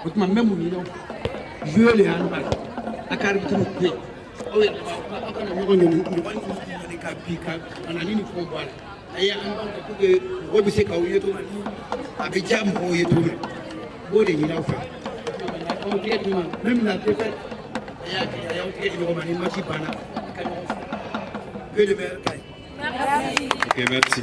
O tuma n bɛ mun ɲini aw fɛ? Jouer le handball, a ka arbitre to yen. Aw yɛrɛ aw kana ɲɔgɔn ɲɔni, ɲɔgɔn ɲɔni ka bin ka na ni nin fɛnw bɔ a la. A ye handball kɛ pour que mɔgɔw bɛ se k'aw ye cogo min, a bɛ diya mɔgɔw ye cogo min. N b'o de ɲini aw fɛ. Aw tigɛ di ma, même la défaite, a y'a kɛ, a y'aw tigɛ di ɲɔgɔn ma. Ni match banna, a ka ɲɔgɔn fo. Que le meilleur gagne. Ok, merci.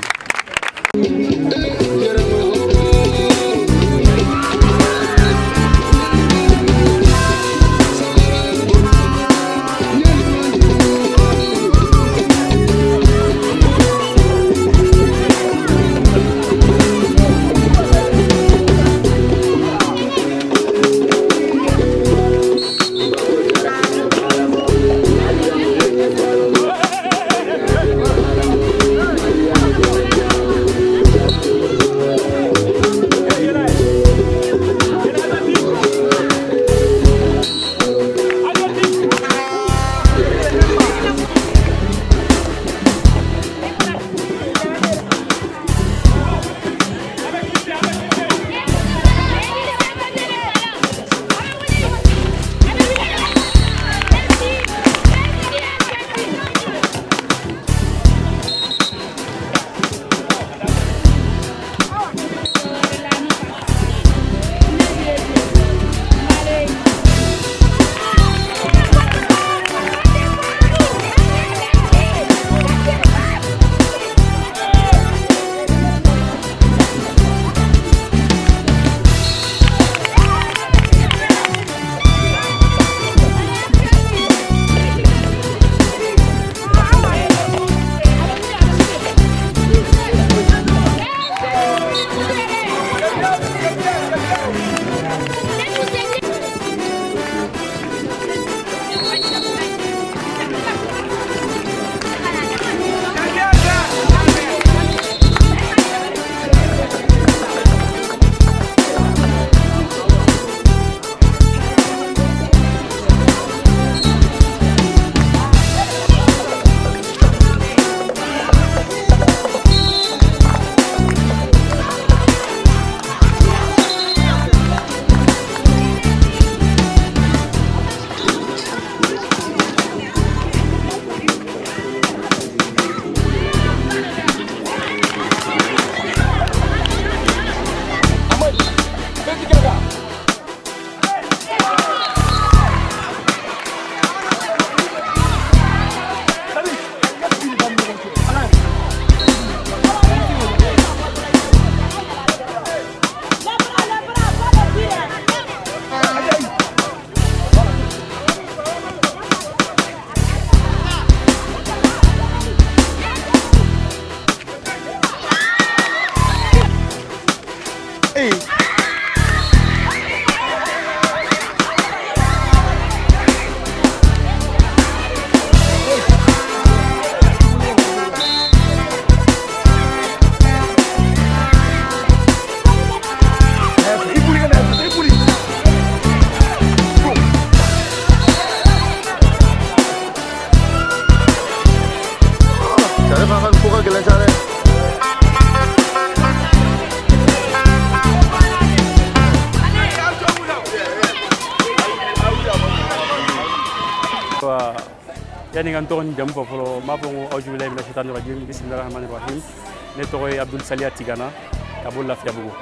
Yani ka n tɔgɔ ni jamu fɔ fɔlɔ, n b'a fɔ ko auzubilahi mina shaitani rajim, bisimilahi rahmani rahim. Ne tɔgɔ ye Abdul Saliya Tigana ka bɔ Lafiyabugu.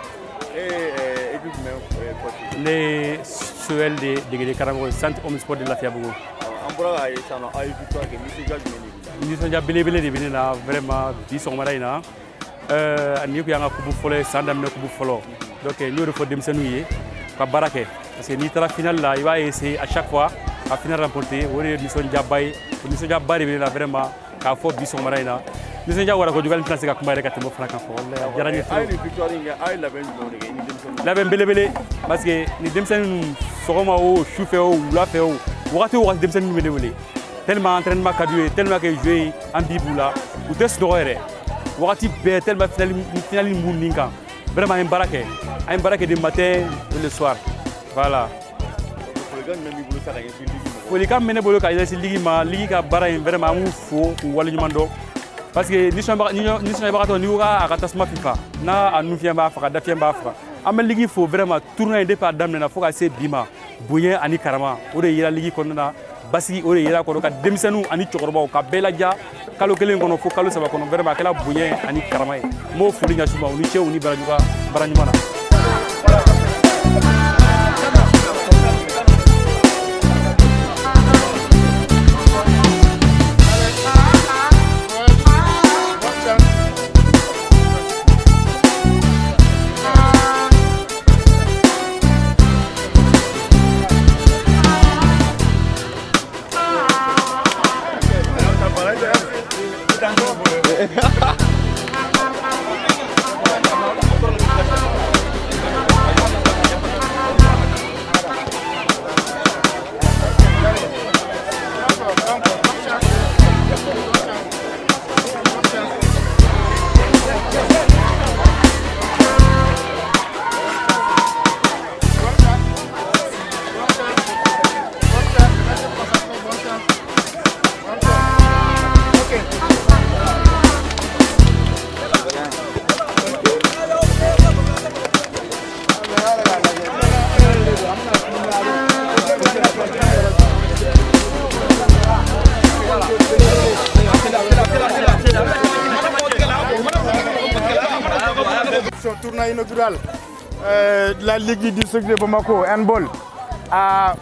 Ne ye Soel de degeli karamɔgɔ ye, centre omnisport de Lafiyabugu. An bɔra k'a ye sisan nɔ, aw ye victoire kɛ, nisɔndiya jumɛn de b'i la? Nisɔndiya belebele de bɛ ne na vraiment bi sɔgɔmada in na. Nin kun y'an ka coupe fɔlɔ ye, san daminɛ coupe fɔlɔ. Donc n y'o de fɔ denmisɛnninw ye, ka baara kɛ, parce que n'i taara finale la, i b'a essayer à chaque fois ka finale remporter. O de ye nisɔndiyaba ye, o nisɔndiyaba de bɛ ne la vraiment k'a fɔ bi sɔgɔmada in na. Nisɔndiya wara kojugu, hali n tɛna se ka kuma yɛrɛ ka tɛmɛ o fana kan fɔ. Walahi, a diyara n ye Aw ye trop. nin victoire in kɛ, aw ye labɛn jumɛnw de kɛ i ni denmisɛnninw? Labɛn belebele, parce que ni denmisɛnnin ninnu, sɔgɔma o, sufɛ o, wula fɛ o, wagati o wagati, denmisɛnnin bɛ ne wele, tellement entraînement ka d'u ye, tellement que jouer an bi b'u la, u tɛ sunɔgɔ yɛrɛ wagati bɛɛ, tellement finale b'u nin kan. Vraiment, an ye baara kɛ, an ye baara kɛ du matin et le soir, voilà. Folikan jumɛn b'i bolo sa ka ɲɛsin ligue mɔgɔw? Folikan bɛ ne bolo ka ɲɛsin ligue ma, ligue ka baara in, vraiment, an b'u fo k'u waleɲuman dɔn, parce que nisɔndiyabagatɔ, n'i ko k'a ka tasuma fifa n'a a nun fiɲɛ b'a faga, da fiɲɛ b'a faga. An bɛ ligue fo vraiment. Tournoi in, depuis a daminɛna fo ka se bi ma, bonya ani karama, o de yera ligue kɔnɔna na. Basigi, o de yera kɔnɔ, ka denmisɛnninw ani cɛkɔrɔbaw ka bɛɛ laja kalo 1 kɔnɔ fo kalo 3 kɔnɔ. Vraiment, a kɛra bonya ani karama ye. N b'o foli ɲɛsin u ma. U ni ce, u ni baraji ka baara ɲuman na. Son tournoi inaugural de la Ligue du district de Bamako, handball, a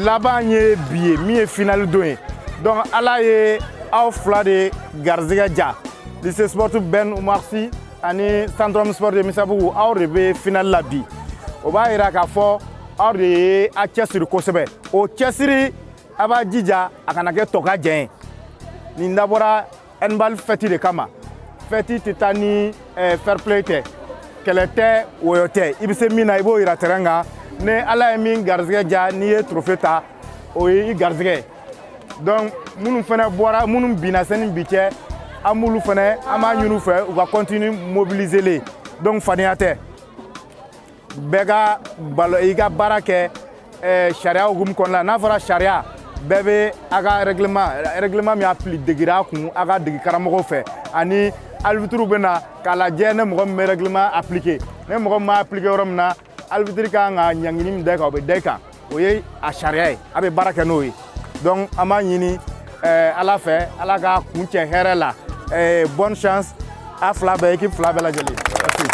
laban ye bi ye, min ye finale don ye. Donc Ala ye aw fila de garizigɛ ja, lycée sportif Ben Oumar Sy ani Centrum Sport de Misabugu. Aw de bɛ finale la bi. O b'a yira k'a fɔ aw de ye a cɛsiri kosɛbɛ. O cɛsiri, a b'a jija a kana kɛ tɔ ka jɛn ye. Nin dabɔra handball fête de kama. Fête tɛ taa ni fair play tɛ, kɛlɛ tɛ, wɔyɔ tɛ. I bɛ se min na, i b'o yira terrain kan. Ni Ala ye min garizigɛ ja, n'i ye trophée ta, o ye i garizigɛ ye. Donc minnu fana bɔra, minnu binna sani bi cɛ, an b'olu fana, an b'a ɲini u fɛ u ka continuer mobiliser len. Donc fadenya tɛ, bɛɛ ka balo i ka baara kɛ sariya hukumu kɔnɔna la. N'a fɔra sariya, bɛɛ bɛ a ka règlement min appliquer degera a kun, a ka dege karamɔgɔw fɛ, ani arbitre bɛ na k'a lajɛ ne mɔgɔ min bɛ règlement appliquer. Ne mɔgɔ min ma appliquer yɔrɔ min na, arbitre kan ka ɲangini min da i kan, o bɛ da i kan. O ye a sariya ye, a bɛ baara kɛ n'o ye. Donc an b'a ɲini Ala fɛ, Ala ka kun cɛ hɛrɛ la. Bonne chance a fila bɛɛ, équipe fila bɛɛ lajɛlen. Merci.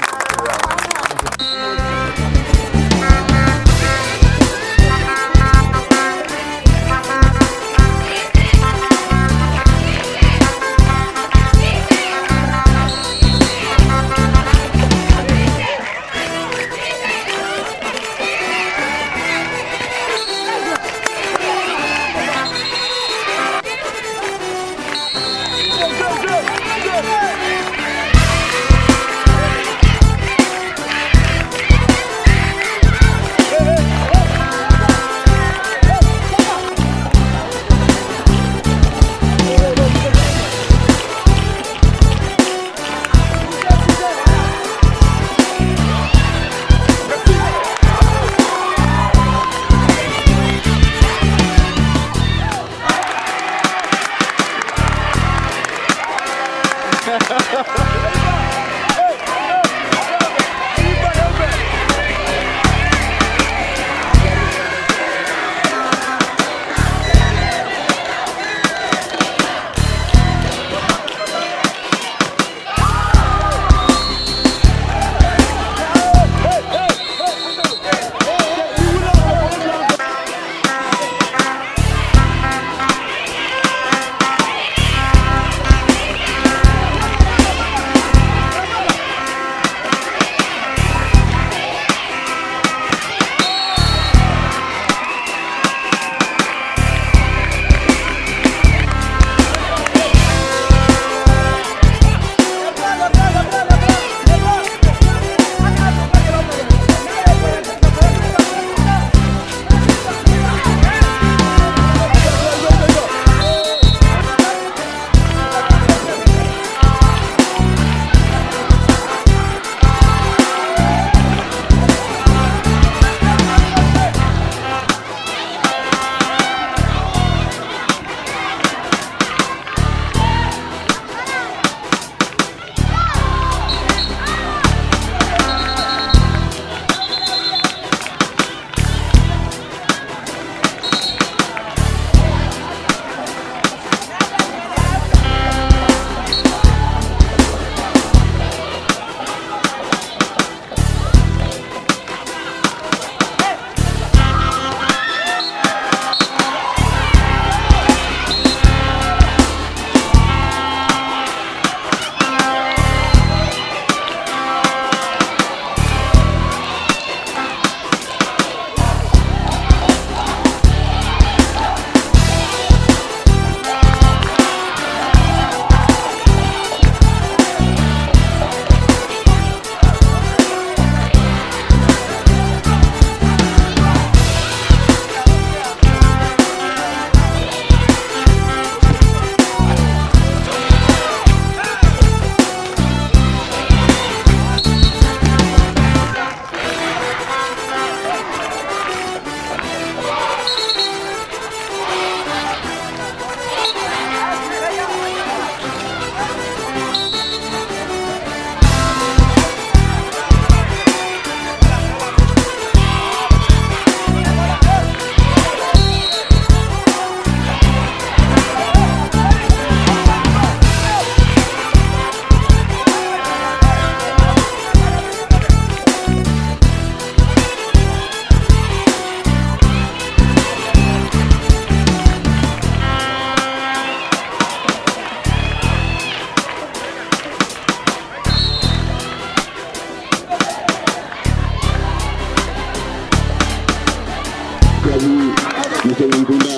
Musoman kunda,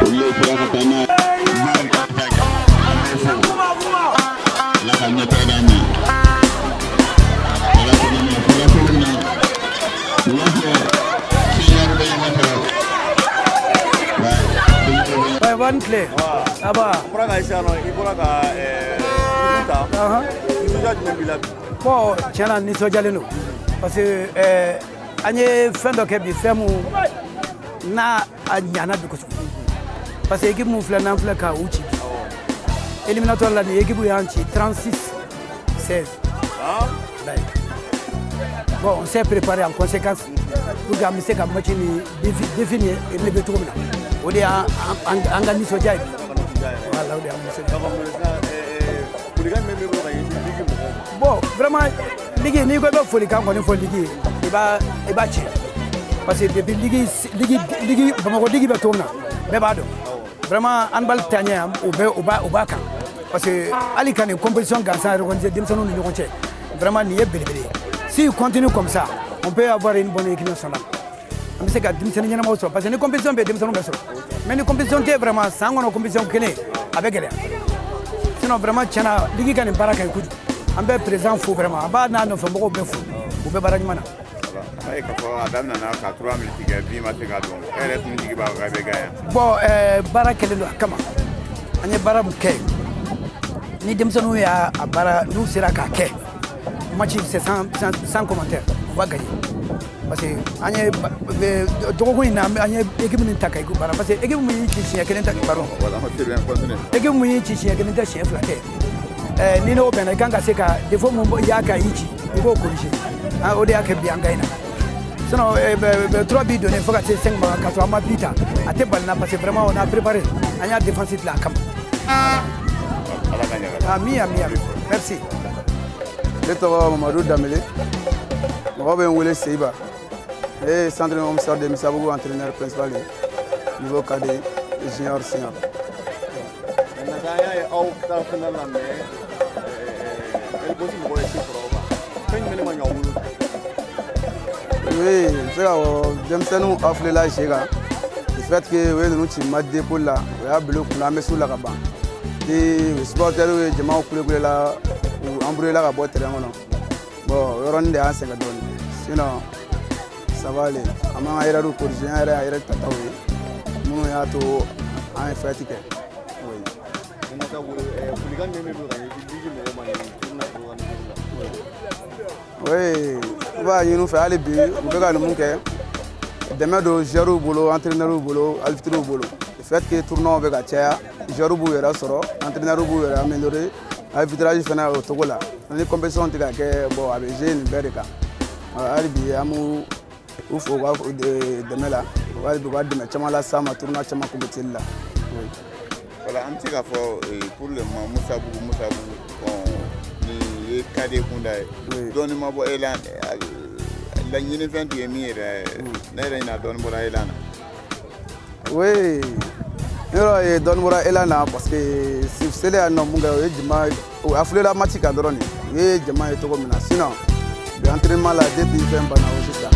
olu de sera ka taa n'a ye. An b'o fo. Ala ka ɲɛtaga d'an ma. Ala sɔnna ma, a fɔra cogo min na, u b'a fɔ senior bɛ ɲɔgɔn sɔrɔ. Ouais, bonne clé. Ah bah. I bɔra ka sisan nɔ, i bɔra ka kupu ta. Nisɔndiya jumɛn b'i la bi? Bon, tiɲɛ na, nisɔndiyalen don parce que an ye fɛn dɔ kɛ bi, fɛn mun n'a a ɲana bi kosɛbɛ, parce que équipe mun filɛ n'an filɛ ka u ci bi éliminatoire la, nin équipe y'an ci 36 16. Walayi. Bon, on s'est préparé en conséquence pour que an bɛ se ka match ni défi nin relever cogo min na. O de y'an an ka nisɔndiya ye bi. Voilà, o de y'an nisɔndiya. D'accord, maintenant, folikan jumɛn b'i bolo ka ɲɛsin ligue mɔgɔw ma? Bon, vraiment, ligue, n'i ko i bɛ folikan kɔni fɔ ligue ye, i b'a tiɲɛ, parce que depuis ligue Bamakɔ ligue bɛ cogo min na, bɛɛ b'a dɔn. Vraiment, handball taaɲɛ, o bɛ o b'a kan, parce que hali ka nin compétition gansan organiser denmisɛnninw ni ɲɔgɔn cɛ, vraiment, nin ye belebele ye. S'il continue comme ça, on peut avoir une bonne équipe nationale. An bɛ se ka denmisɛnnin ɲɛnamaw sɔrɔ, parce que ni compétition bɛ yen, denmisɛnninw bɛ sɔrɔ, mais ni compétition tɛ yen, vraiment, san kɔnɔ compétition kelen, a bɛ gɛlɛya. Sinon, vraiment, tiɲɛna, ligue ka nin baara ka ɲi kojugu. An bɛ président fo, vraiment, an b'a n'a nɔfɛ mɔgɔw bɛɛ fo, u bɛ baara ɲuman na. A ye k'a fɔ a daminɛna ka 3 minutes kɛ, bi ma se ka don, e yɛrɛ tun jigi b'a kan k'a bɛ gagner. Bon, baara kɛlen don a kama. An ye baara mun kɛ ni denmisɛnninw y'a a baara, n'u sera k'a kɛ, match, c'est sans commentaire, on va gagner, parce que an ye dɔgɔkun in na, an ye équipe nin ta ka équipe baara, parce que équipe mun y'i ci siɲɛ kelen tɛ, pardon. Voilà, c'est bien, continue. Équipe mun y'i ci siɲɛ kelen tɛ, siɲɛ fila tɛ, ni n'o bɛnna, i kan ka se ka défaut mun y'a kɛ a y'i ci, i k'o corriger. Ah, o de y'a kɛ bi an gagné na. Sinon, trois buts donnés fo ka se 5 ma, k'a sɔrɔ an ma but ta, a tɛ bali na, parce que vraiment, on a préparé, an y'a défense dilan a kama. Ala ka ɲaga. Ami, ami, ami, merci. Ne tɔgɔ Mamadu Danbele, mɔgɔw bɛ n wele Seyiba. Ne ye centre Omsar de Misabugu entraîneur principal ye, niveau cadet, junior, senior. Maintenant, an y'a ye aw taara final la, mais Elbosi mɔgɔw ye se sɔrɔ aw kan. Fɛn jumɛn de ma ɲɛ aw bolo? Oui, n bɛ se k'a fɔ denmisɛnninw affilé se kan, du fait que u ye ninnu ci match de poule la, u y'a bila u kunna an bɛ s'u la ka ban. Ni supporters ye jamaw kulekule la, u embrouillé la ka bɔ terrain kɔnɔ. Bon, o yɔrɔnin de y'an sɛgɛn dɔɔnin. Sinon, ça va aller. An b'an ka erreur corriger, an yɛrɛ y'a erreur tataw ye minnu y'a to an ye fête kɛ. Oui. Maintenant, folikan jumɛn b'i bolo ka ɲɛsin ligue mɔgɔw ma nin tournoi organiser la? Oui, n b'a ɲini u fɛ hali bi, u bɛ ka nin mun kɛ, dɛmɛ don joueurs bolo, entraîneurs bolo, arbitres bolo. Le fait que tournoi bɛ ka caya, joueurs b'u yɛrɛ sɔrɔ, entraîneurs b'u yɛrɛ améliorer, arbitrage fana o cogo la. Ni compétition tɛ ka kɛ, bon, a bɛ jouer nin bɛɛ de kan. Hali bi, an b'u u fo u ka dɛmɛ la, hali bi u ka dɛmɛ caman las'an ma tournoi caman compétition la. Oui. Voilà, an bɛ se k'a fɔ pour le moment, Musabugu, bon, nin ye cadet kunda ye. Dɔɔnin ma bɔ elan laɲini, fɛn tun ye min yɛrɛ, ne yɛrɛ ɲina dɔɔnin bɔra elan na. Oui, yɔrɔ ye dɔɔnin bɔra elan na, parce que selen yan nɔ, mun kɛ, o ye jama o affilé la match kan dɔrɔn de, u ye jama ye cogo min na. Sinon bi, entraînement la, depuis fɛn banna o sisan.